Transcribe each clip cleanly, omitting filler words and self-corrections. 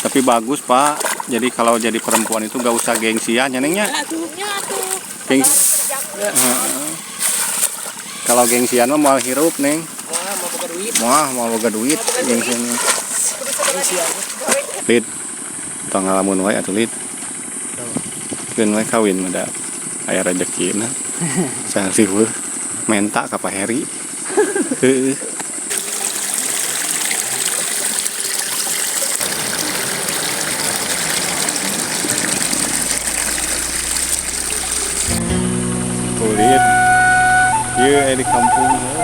Tapi bagus, Pak. Jadi kalau jadi perempuan itu gak usah gengsian ya, Neng nya. Gengsi. Kalau gengsian mah moal hirup, Neng. Wah, mau boga duit. Wah, mau boga duit gengsian. Lid. Tong ngalamun wae atuh, Lid. Keun we kawin mah da aya rejekina. Saliweuh menta ka Pak Heri. Heueuh. Kulit. Ieu aya di kampung heuh.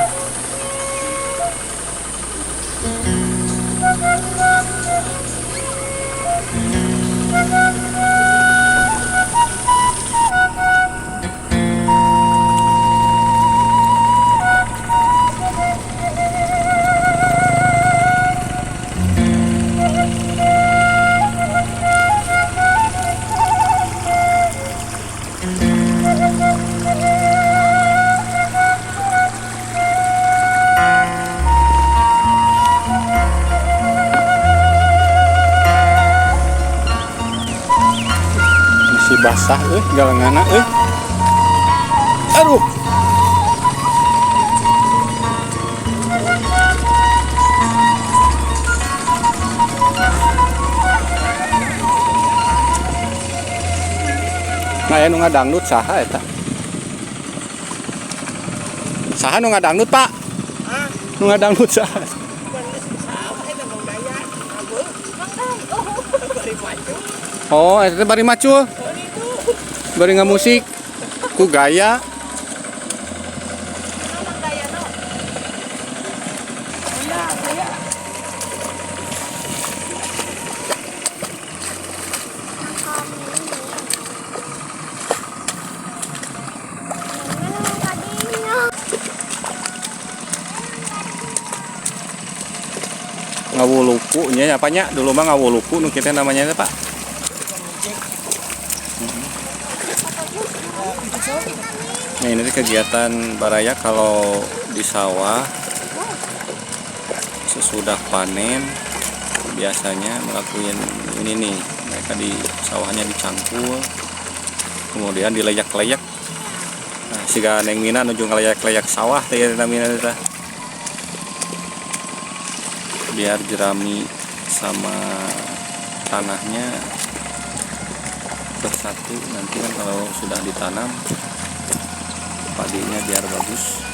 Masih basah euy galenganna euy. Aduh. Nah, aya nu ngadangdut saha eta? Saha nu ngadangdut, Pak? Hah? Nu ngadangdut saha? Oh, eta teh bari macul. Bari ngamusik. Ku gaya. Ngawuluku nya apa nya? Dulu mah ngawuluku nu kita namanya teh, Pak. Nah, ini kegiatan baraya kalau di sawah sesudah panen biasanya melakukan ini nih. Mereka di sawahnya dicangkul, kemudian dileyak-leyak. Nah, siga Neng Mina nuju ngaleyak-leyak sawah teh ya Neng Mina teh. Biar jerami sama tanahnya bersatu nanti kan kalau sudah ditanam padinya biar bagus.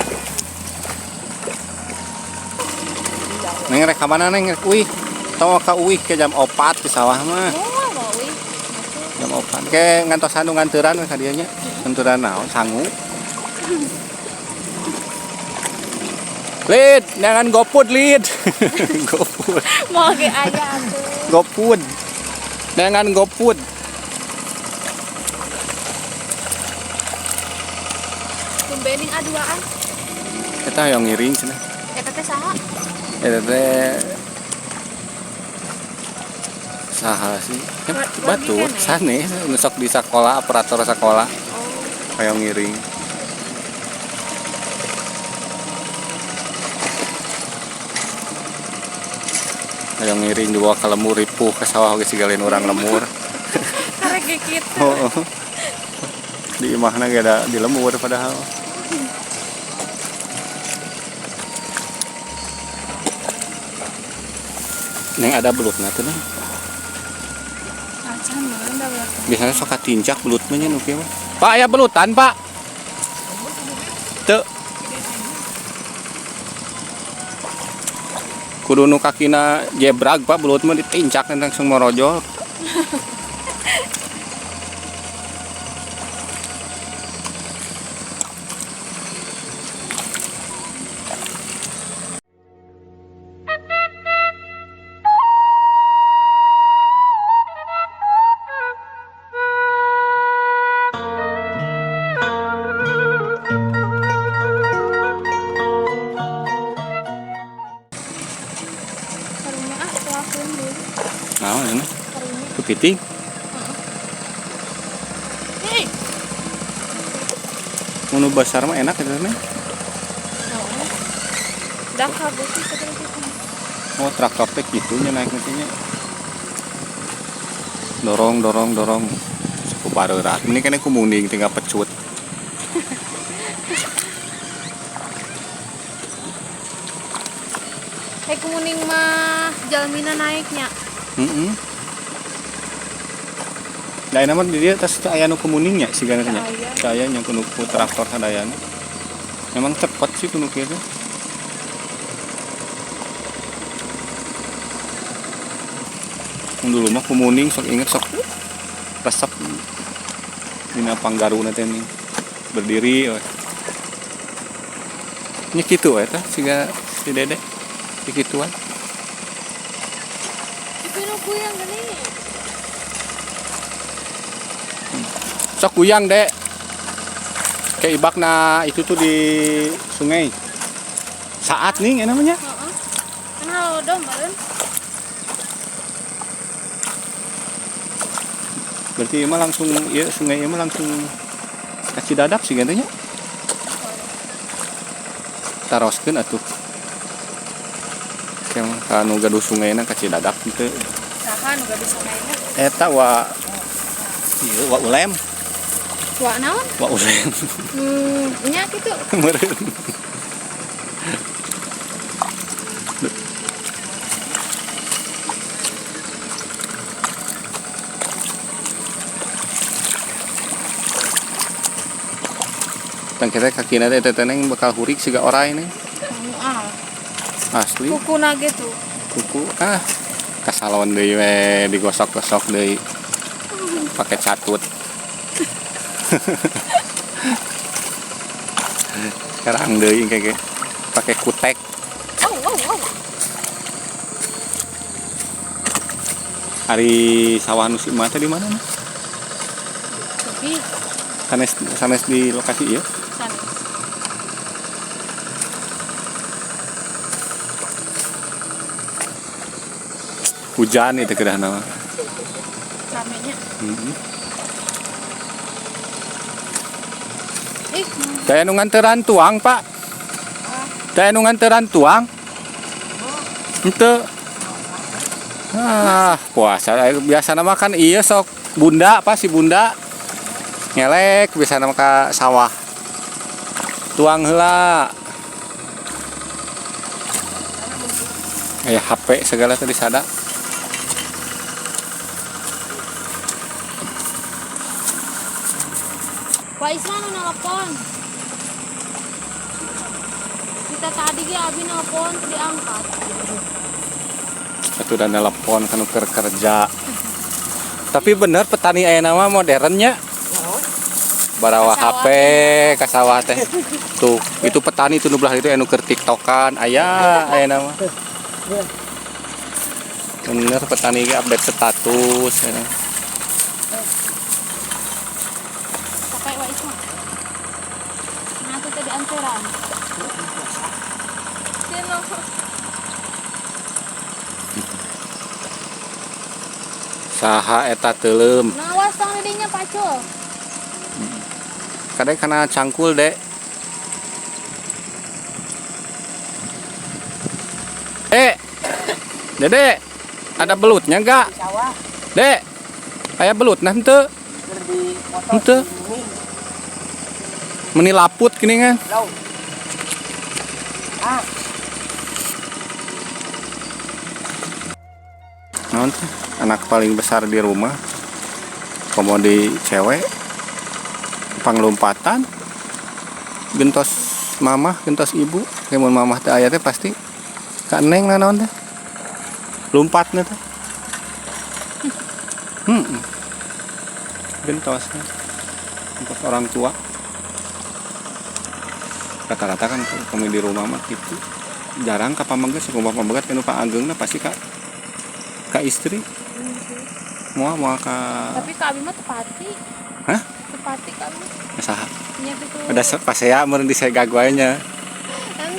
Neng rek ka mana Neng? Rek uih. Tong ka uih ke jam 4 di sawah mah. Oh, mau uih. Jam 4. Ke ngantosan nu nganturan we ka dieu nya. Nganturan naon? Sangu. Lid, jangan GoFood, Lid. GoFood. Mau ge aya atuh. GoFood. Jangan GoFood. Tumbening aduaan. Eta yang ngiring cenah. Eta teh saha? Eta teh saha sih? Batur sanes nu sok di sekolah, operator sekolah. Oh. Kayak ngiring. Kayak ngiring dibawa ke lemur ripuh ke sawah oge siga lain urang lemur. Karek ge kitu. Oh. Di imahna ge ada di lemur padahal. Neng ada belutna teh, Neng? Acan meureun da belut. Biasanya sok katincak belut mah nya nu kieu mah. Pak, aya belutan, Pak. Teu. Kudu nu kakina jebrag, Pak, belut mah ditincak langsung morojol. Nah, ini. Kepiting. Hei. Menu besar mah enak itu nih. Dah kabur sih seperti itu. Oh, traktor teh gitunya naik nantinya. Dorong dorong dorong. Ku bareurat. Ini kene ku munding tinggal pecut. Ku munding mah jalmina naiknya. Heeh. Da aya mah di dieu tas teu aya nu kumuningnya sigana nya. Teu aya nya ku traktor sadayana. Memang cepet sih ku nu kieu teh. Dulu mah kumuning sok inget sok resep dina panggaruna teh nih berdiri we. Nya kitu we tah siga si Dede si kituan. Itu nu kuyang geuning. Sok kuyang, Dek. Kayak ibakna itu tuh di sungai. Saat nih namanya. Heeh. Kan halodom meureun. Berarti emang langsung ya sungai emang langsung ka Cidadap sih gantenya. Taroskeun atuh. Kemah ka nu gaduh sungaina ka Cidadap henteu. Saha nu gaduh sungaina? Eta wa ieu wa ulem. Wa naon? Wa ulem. Nya kitu. Meureun. Tang kita kakina teh teh neng bakal hurik siga orai neng. Asli. Kukuna gitu. Kuku ah kasalon deui we digosok-gosok deui. Pakai catut. Sekarang deui kayak pakai kutek. Oh, oh, oh. Ari sawah nu si emak teh di mana nih? Tapi sanes sanes di lokasi ieu. Sanes. Hujan itu kedah nama. Ramenya. Heeh. Daya nu nganteran tuang, Pak. Daya nu nganteran tuang. Henteu. Ah, puasa biasa nama kan iya sok bunda apa si bunda ngelek biasa nama ka sawah. Tuang heula. Aya HP segala tadi sada. Pak Isma nu nelpon. Kita tadi ge abi nelpon teu diangkat. Atuh da nelpon kanu keur kerja. Tapi bener petani ayeuna mah modernnya. Barawa HP ka sawah teh. Tuh, itu petani tuh nu belah itu anu keur TikTokan aya ayeuna mah. Bener petani ge update status ya. Pakai Wak Isma. Nah, itu tadi anteran. Sino. Saha eta teuleum. Nah, awas tong didinya pacul. Kadang kana cangkul, Dek. Dek. Dede, ada belutnya enggak? Dek. Aya belut nah henteu. Henteu. Meni laput gini kan. Naon teh? Anak paling besar di rumah. Komo di cewek panglompatan gentos mamah, gentos ibu. Mun mamah teh aya teh pasti ka neng lah naon teh. Lompatna teh. Gentos. Gentos orang tua. Rata-rata kan kami di rumah mah gitu. Jarang ka pameget, sakumaha pameget anu ka ageungna pasti ka istri. Moal moal ka. Tapi ka abi mah tepati. Hah? Tepati ka abi. Saha? Nya kitu. Ada pasea meureun disegag wae nya.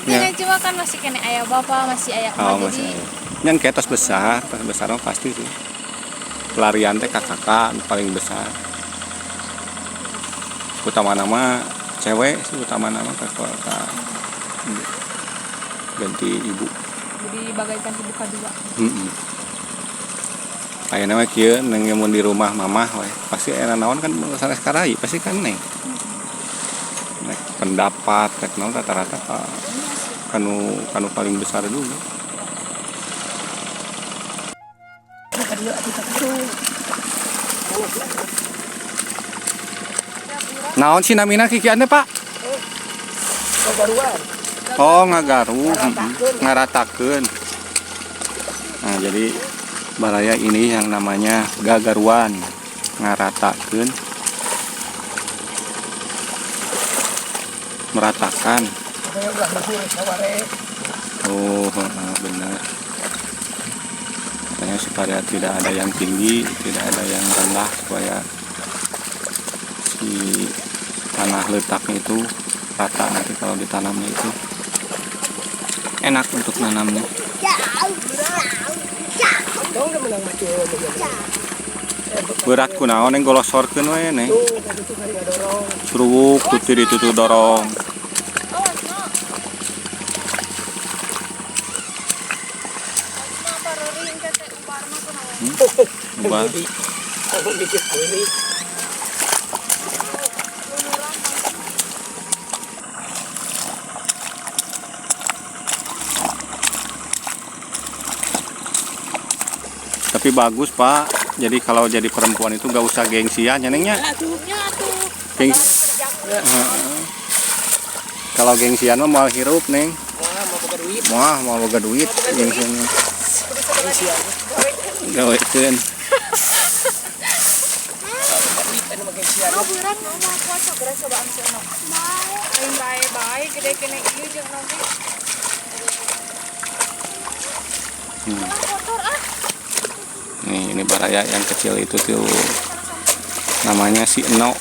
Nanti cuma kan masih kene aya bapak, masih aya emak, Oh, masih jadi aya. Yang kayak tos besar mah pasti sih. Pelarian teh ka kakak paling besar. Utama nama cewek sih, utama nama ka ganti ibu. Jadi bagaikan ibu kedua. Ayeuna mah kieu, neng mun di rumah mamah we pasti aya naon kan, sanes karai pasti kan, neng. Nek pendapat rek naon rata-rata ka kanu kanu paling besar dulu. Ka dieu atuh tuh. Naon sih namina kikian teh, Pak? Gagaruan. Oh, ngagaru, ngaratakeun. Nah, jadi baraya, ini yang namanya gagaruan, ngaratakeun, meratakan. Supaya ulah luhur saware. Oh, heeh, benar. Katanya supaya tidak ada yang tinggi, tidak ada yang rendah, supaya si tanah letaknya itu rata, nanti kalau ditanamnya itu enak untuk nanamnya. Dong udah menang macul. Berat kunaon yang golosorkeun we, neng. Tuh, tadi tuh kali ngadorong. Suruwuk tuh itu tuh dorong. Awas, no. No, parori engke teh ubar mah kunaon. Ubar. Aku mikir ini. Luluran. Tapi bagus, Pak. Jadi kalau jadi perempuan itu gak usah gengsian ya, nengnya. Atuh. Nya atuh. Geng. Ya. Heeh. Kalau gengsian mah moal hirup, neng. Wah, moal boga duit. Wah, moal boga duit gengsian mah. Gengsian. Gawekeun. Duit anu mah gengsian. No berat, no mau kuat, sok geura cobaan si Eno. Lain bae-bae gede kene ieu jeung Eno ge. Ah, kotor ah. Nih, ini baraya, yang kecil itu tuh namanya si Eno.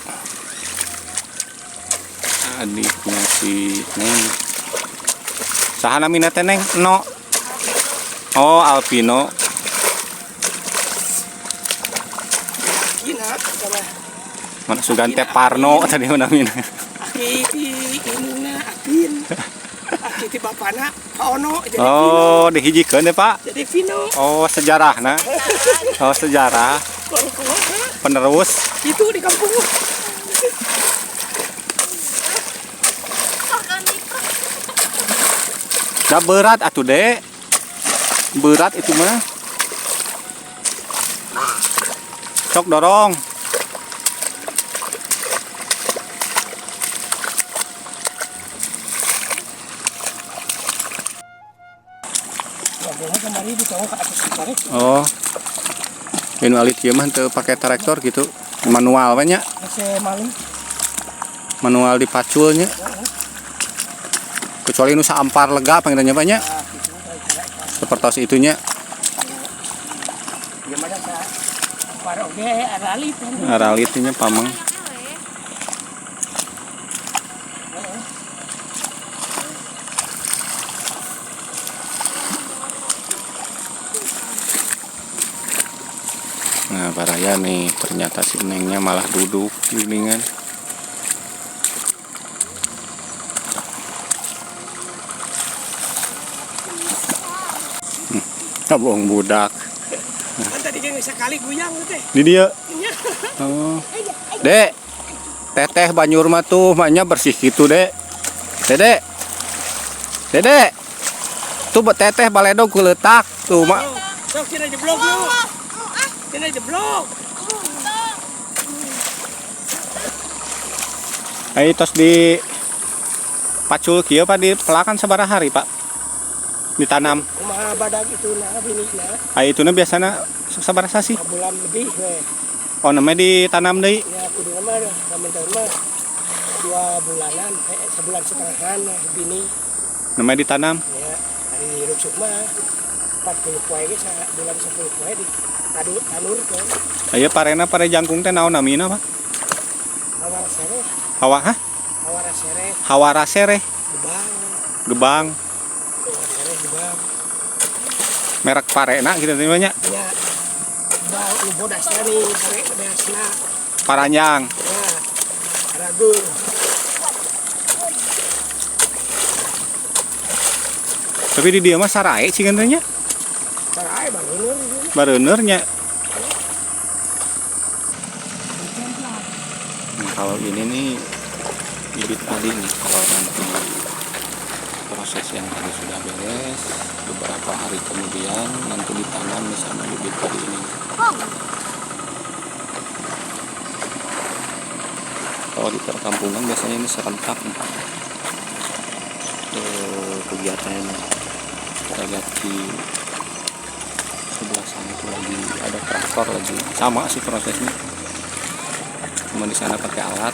Adiknya si Neng. Saha namina teh, Neng? Eno. Oh, Alvino. Kina sama Mana sugan teh Parno tadi namina. Aki ti indungna Apin. Aki ti bapana Pak Ono, jadi Vino. Oh, dihijikeun teh, Pak. Jadi Vino. Oh, sejarah nah. Oh, sejarah. Kalau Penerus. itu di kampung. Makan di truk. Da berat atuh, Dek. Berat itu mah. Sok dorong. Wah, kemari ditong ke atas tarik. Oh. Ini alit ieu mah teu pake traktor gitu. Manual we nya. Masih malu. Manual dipaculnya. Kecuali nu sampar lega pengen nyoba nya. Nah, gitu cara. Sepertos itunya. Ya mana sa par oge aralit. Aralit nya pameng. Yang eleh. Nah, baraya nih, ternyata si Nengnya malah duduk gini kan. Bohong budak. Kan tadi kan sekali guyang teh. Di dia. Nya. Oh. Dek. Teteh banjur mah tuh maknya bersih gitu, Dek. Dede. Dede. Tuh teteh baledog kuletak tuh mak. Sok cina jeblok lu. Cina jeblok. Ayo tos di pacul kieu, Pak, di pelakan sabaraha hari, Pak? Ditanam. Kumaha badag itu nah bini nah. Ayo itu biasana sabaraha sasih? Bulan lebih we. Oh, namanya ditanam deui. Ya kudu mah kami tahun mah 2 bulanan, sebulan setengahan lah bini. Namanya ditanam. Ya hari ruksuk mah 40 poe ge bulan 10 poe di tadu tanur ke. Ayo parena pare jangkung teh naon namina, Pak? Hawara sereh. Hawa, hah? Hawara sereh. Hawara sereh. Gebang. Gebang. Hawara sereh gebang. Merek parena gitu teh nya. Ya gebang nu bodasna nih pare beasna. Paranjang. Ya ragu. Tapi di dieu mah sarae sih nya. Sarae bareuneur gitu. Bareuneur nya. Kalau ini nih bibit padi nih, kalau nanti proses yang tadi sudah beres, beberapa hari kemudian nanti ditanam nih sama bibit padi ini. Kalau di perkampungan biasanya ini serentak nih kegiatannya. Kita lihat di sebelah sana itu lagi ada traktor lagi, sama sih prosesnya, cuma di sana pakai alat.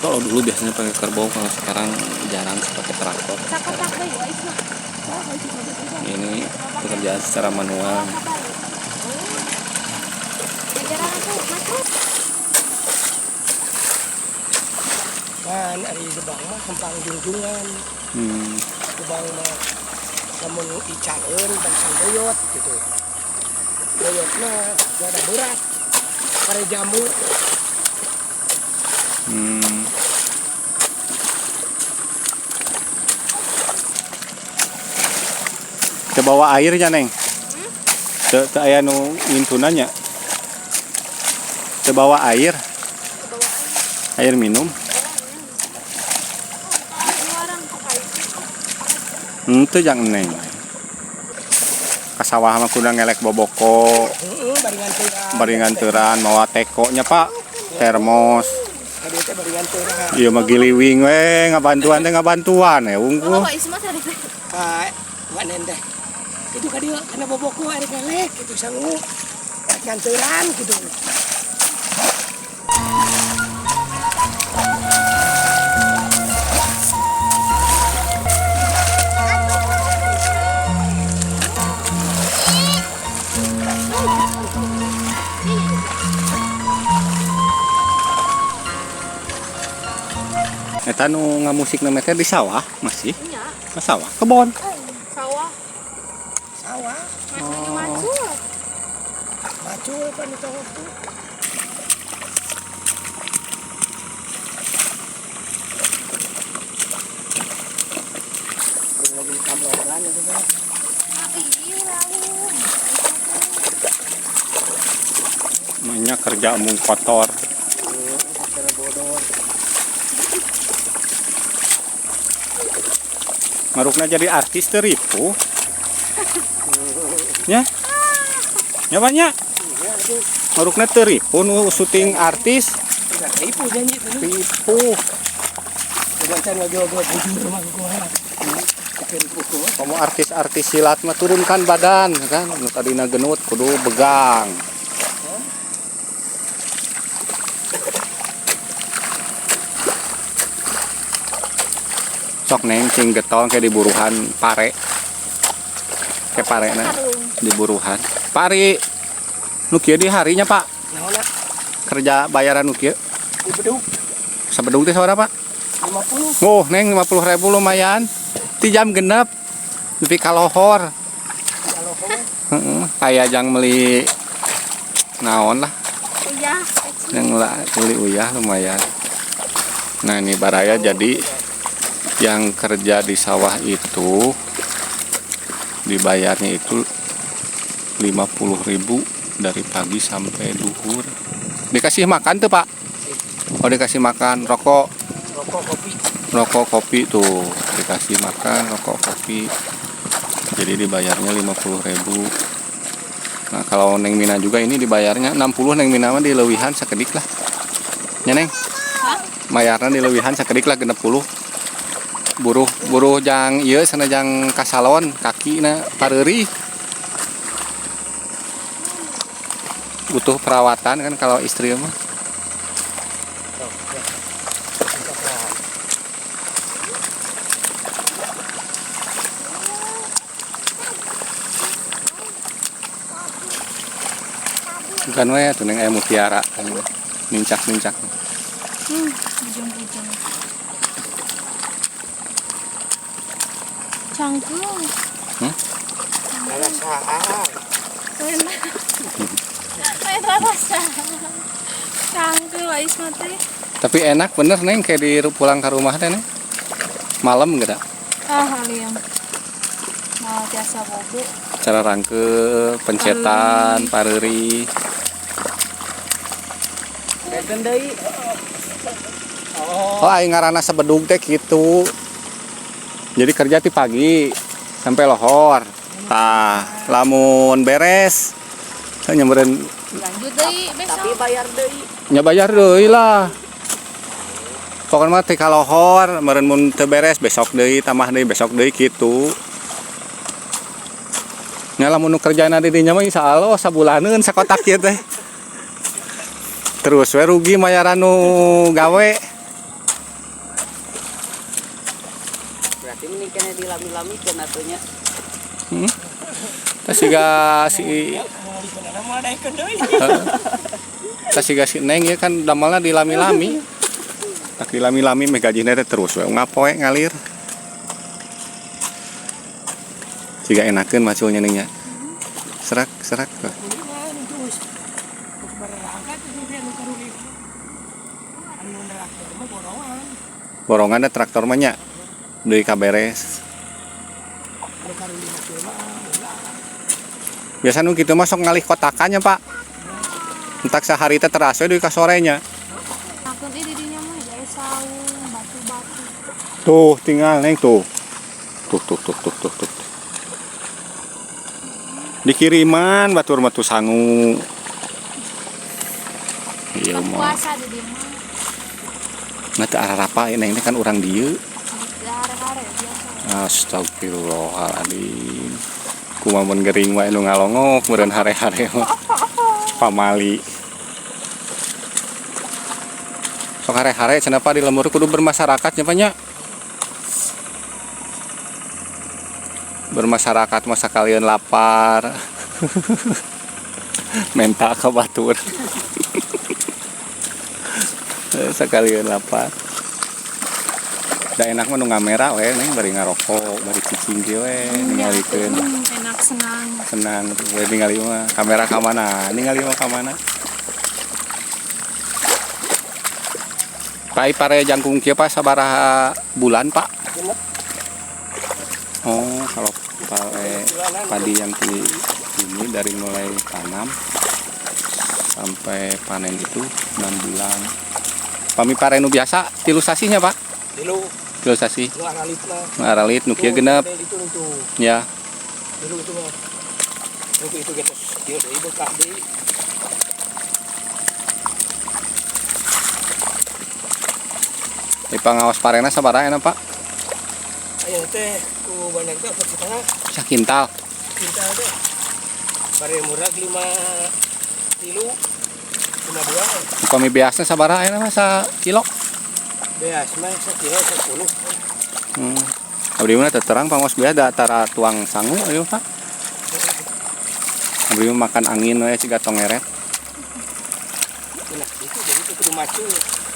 Kalau dulu biasanya pakai kerbau, kalau sekarang jarang sih pakai traktor. Ini pekerjaan secara manual. Kan ari gebang mah hempang jungjungan. Gebang mah lamun icaeun bangsa boyot gitu. Boyot mah rada berat. Pare jamur. Ke bawah airnya, Neng. Teu aya nu ngintuna nya. Ke bawah air. Air minum. Itu jangan, Neng. Ka sawah mah kudu ngelek boboko. Heeh, bari nganteran. Bari nganteran mawa teko nya, Pak. Termos. Tadi teh bari nganteran. Ieu mah giliwing we, ngabantuan teh ngabantuan we wungkul. Oh, Pak Isma tadi teh. Ka wanen teh. Itu ka dieu kana boboko arek ngelek gitu sangu. Arek nganteran gitu. Eta nu ngamusik na teh di sawah masih? Nya. Ke sawah, kebon. Sawah. Sawah. Oh. Macul. Macul pan itu waktu. Lagi kabloran itu kan. Namanya kerja mung kotor. Marukna jadi artis teu ripuh. Nya? Nya banyak. Marukna teu ripuh nu syuting artis. Ripuh janji teh. Ripuh. Kebancan wajo-wajo bujur mah gua. Tapi ripuh gua. Kamu artis-artis silat mah turunkan badan kan. Nu tadina genut kudu begang. Sok Neng cing getol kayak diburuhan pare. Kayak pare na diburuhan. Pare nu kieu di harinya, Pak. Naonna? Kerja bayaran nu kieu. Di bedug. Sabedug teh sabaraha, Pak? 50. Oh, Neng 50.000 lumayan. Ti jam genep nepi ka lohor. Kalohor. Heeh, aya jang meuli naon lah. Uyah. Yang lah beli uyah lumayan. Nah, ini baraya jadi yang kerja di sawah itu dibayarnya itu 50.000 dari pagi sampai duhur. Dikasih makan tuh, Pak? Oh, dikasih makan rokok. Rokok kopi. Rokok kopi tuh dikasih makan rokok kopi. Jadi dibayarnya 50.000. Nah, kalau Neng Mina juga ini dibayarnya 60, Neng Mina mah dileuwihan sakedik lah. Nya, Neng? Hah? Mayarna dileuwihan sakedik lah 60. Buruh, buruh jang ieu sana jang kasalon kaki na pareurih. Butuh perawatan kan kalau istri mah. Bukan we atuh Neng aya mutiara kan nincak-nincak. Bujang-bujang. Cangkul. Rasa. Rasa. Cangkul ais mah teh. Tapi enak bener Neng kayak di pulang ke rumah teh Neng. Malam gitu. Ah, haliang. Mau biasa bobo. Cara rangke, pencetan, pareuri. Daekeun deui. Oh, aing ngaranna sebedug teh kitu. Jadi kerja ti pagi sampai lohor. Tah, lamun beres saya nyamperin. Lanjut deui besok. Tapi bayar deui. Nya bayar deui lah. Pokoknya mah ti kalohor, meureun mun teu beres besok deui, tambah deui besok deui kitu. Nya lamun nu kerjana di dinya mah insyaallah sabulaneun sakotak ieu teh. Terus we rugi mayaran nu gawe. Berarti ini kena dilami-lamikeun atuh nya. Terus siga si Mau daekeun deui. Terus siga si Neng ya kan damelna dilami-lami. Tak dilami-lami meh gajina teh terus we ngapoe ngalir. Siga enakeun maculnya Neng nya. Serak serak. Kuningan terus. Berangkat itu dia nu karuli. Anu traktor mah borongan. Borongan da traktor mah nya. Deui kaberes. Anu karuli macul mah ulah. Biasa nu kitu mah sok ngalih kotakannya, Pak. Entak sehari teh teras we deui ka sorenya. Takut di dinya mah jadi saung, batu-batu. Tuh, tinggal Neng tuh. Tuh tuh tuh tuh tuh tuh. Dikiriman batur mah tuh sangu. Iya mah. Puasa di dieu mah. Nah, teu ararapa Neng teh kan urang dieu. Hare-hare biasa. Astagfirullahaladzim. Kumaha mun gering wae nu ngalongok meureun hare-hare mah. Pamali. Sok hare-hare cenah Pak di lembur kudu bermasyarakat nya Pak nya. Bermasyarakat mah sakalian lapar. Menta ka batur. Sakalian lapar. Da enak mah nu ngamera we Neng bari ngarokok, bari cicing kieu we ningalikeun. Enak senang. Senang we ningali mah kamera ka mana, ningali mah ka mana. Pak pare jangkung kieu Pak sabaraha bulan Pak? Genep. Oh, kalau pare padi yang di ini dari mulai tanam sampai panen itu 6 bulan. Pami pare nu biasa 3 sasihnya Pak? Tilu. 3 sasih. Nu aralit mah. Nu aralit nu kieu Tuh, genep. model itu tuh. Ya. Tilu itu mah. Itu itu gitu. Ieu deui bekah deui. Di pangawas parena sabaraha enak Pak? Ayeuna teh ku banyak teh 4,5. Sakintal. Kintal teh. Pare murah 5 tilu. 5 2. Upami beasna sabaraha enak mah sa kilo? Beas mah sakilo 10. Abdi mah teu terang pangawas beas da tara tuang sangu ayo Pak. Abdi mah makan angin we siga tongeret. Enak itu jadi teh kudu macul.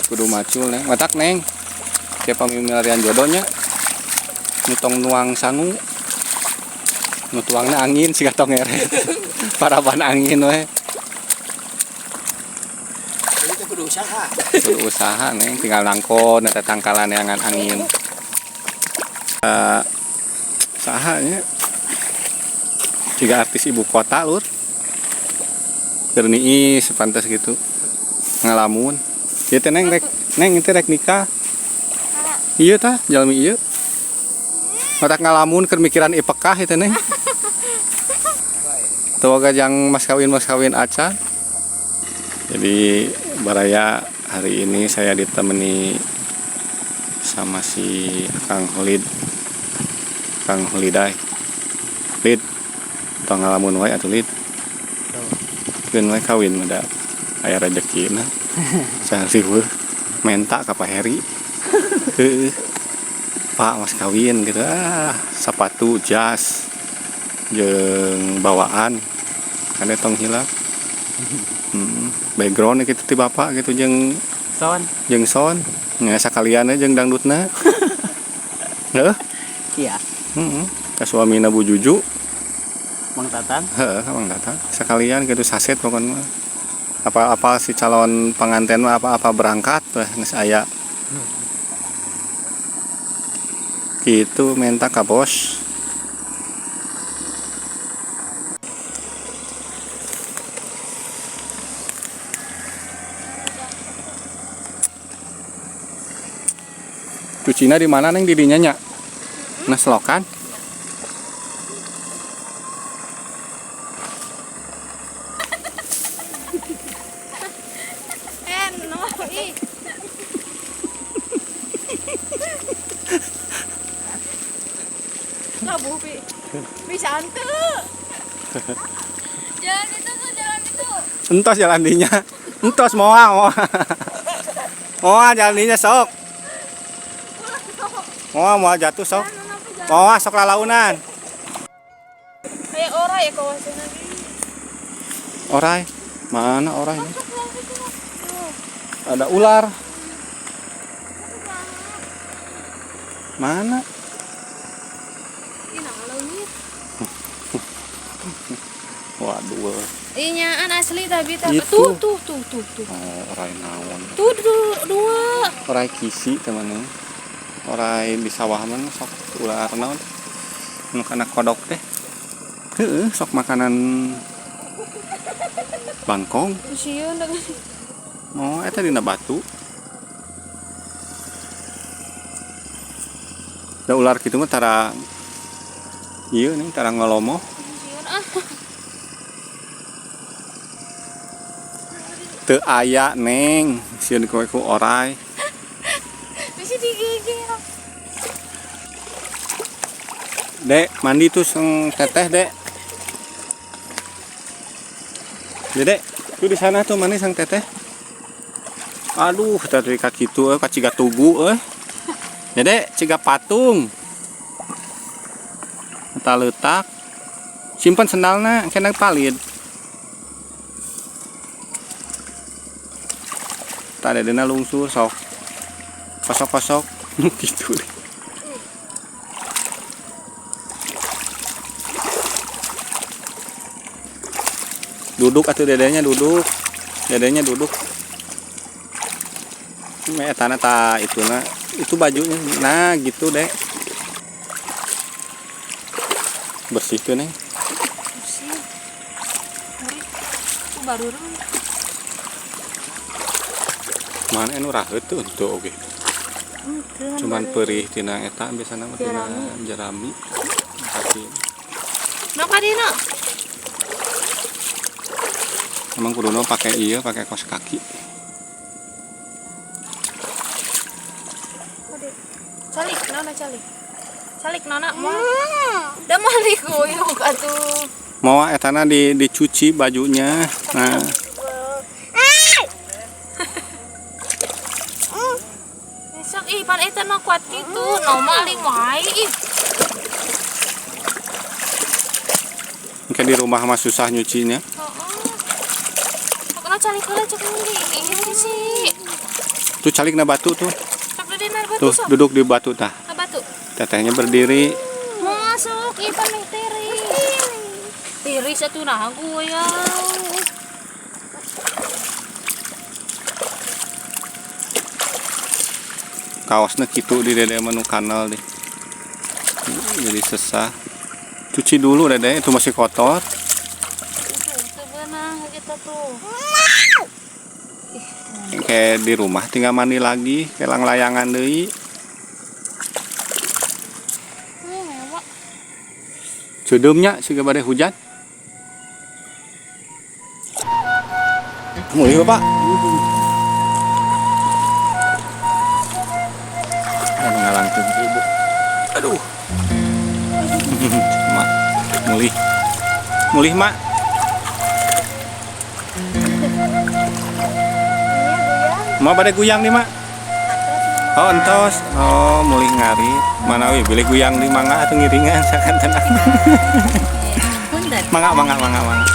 Kudu macul Neng. Matak Neng. Kayak pamimilihan jodohnya. Nu tong nuang sangu. Nu tuangna angin siga tongeret. Paraban angin we. Jadi teh kudu usaha. Kudu usaha Neng, tinggal nangkon eta tangkalan neangan angin. Saha nya? Jiga artis ibu kota lur. Keur niis pantas gitu. Ngalamun. Ieu teh Neng rek Neng itu rek nikah. Iya tah, jalmi ieu. Matak ngalamun keur mikiran ipekah itu Neng. Tuh jang mas kawin acan. Jadi baraya hari ini saya ditemani sama si Kang Holid. Kang Holiday. Lid. Tong ngalamun wae atuh Lid. Keun we kawin mah da aya rejekina. Saliweuh menta ka Pak Heri. Heueuh. Pak mas kawin gitu ah, sepatu jas jeung bawaan kan tong hilap. Background gitu ti bapak gitu jeung Son. Jeung son nya sakalian jeung dangdutna. Heuh? Iya. Heeh. Ka suamina Bu Juju. Mang Tatang. Heeh, ka Mang Tatang. Sekalian gitu saset pokoknya mah. Apa-apa si calon pengantin mah apa-apa berangkat weh geus aya. Gitu minta ka bos. Cucina di mana, Neng, didinya nya? Nah, selokan. No, ih. Labuh, Pi. Bisa henteu. Jalan itu tuh, jalan itu. Entos jalan dinya. Entos moal, moal. Moal jalan dinya sok. Moal moal jatuh sok. Moal sok lalaunan. Kayak orai ya kawasan lagi. Orai. Mana orai ini? Ada ular. Mana? Waduh. Iya, asli tapi tapi Itu. tuh tuh tuh tuh tuh. Oh, orai naon. Tuh, tuh dua. Orai kisi teman. Orai di sawah mah sok ular naon. Nu kana kodok teh. Heeh, sok makanan bangkong. Sieun dengan. Oh, eta dina batu. Da ular kitu mah tara ieu nih, tara ngolomoh. Sieun ah. Teu aya, Neng, sieun kowe ku orai. Bisa digigit. Dek, mandi tuh seng teteh, Dek. Dedek, tuh di sana tuh mandi sang teteh. Aduh, tadi ka kitu euy, ka ciga tugu euy. Dedek, ciga patung. Eta leutak. Simpen sendalna, kena palid. Tah dedena lungsur sok. Kosok-kosok gitu. Duduk atuh dedenya duduk. Dedenya duduk. Etana ta ituna, itu bajunya. Nah, gitu, Dek. Bersih tuh, Neng. Bersih. Tuh baru. Mana anu raheut tuh untuk oge. Cuman perih tina eta biasana mah tina jerami. Tapi Nok adina. Emang kuduna pakai iya, pakai kos kaki. Calik, nona calik. Calik nona mau. Da malik guyuk atuh. Mau etana dicuci bajunya. Nah. Sok ih pan eta mah kuat kitu, no maling wae ih. Mungkin di rumah mah susah nyucinya. Heeh. Pokoknya calik heula cek ini sih. Tuh calik na batu tuh. Sok di batu Tuh sok. duduk di batu tah. Na batu. Tetehnya berdiri. Masuk ih pan meh tiris. Tiris atuh nah goyang. Kaosnya gitu di dede menu kanal deh. Jadi sesah. Cuci dulu dede, itu masih kotor. Itu beunang kita tuh. Kayak di rumah tinggal mandi lagi, kelang layangan deui. Cedeumnya siga bade hujan. Mulih Bapak. Aduh ngalangkeun ibu. Aduh. Mak, mulih. Mulih, Mak. Mak bade guyang nih, Mak. Oh, entos. Oh, mulih ngarit. Manawi bilih guyang di mangga atuh ngiringan sakantenan. Mangga, mangga, mangga, mangga.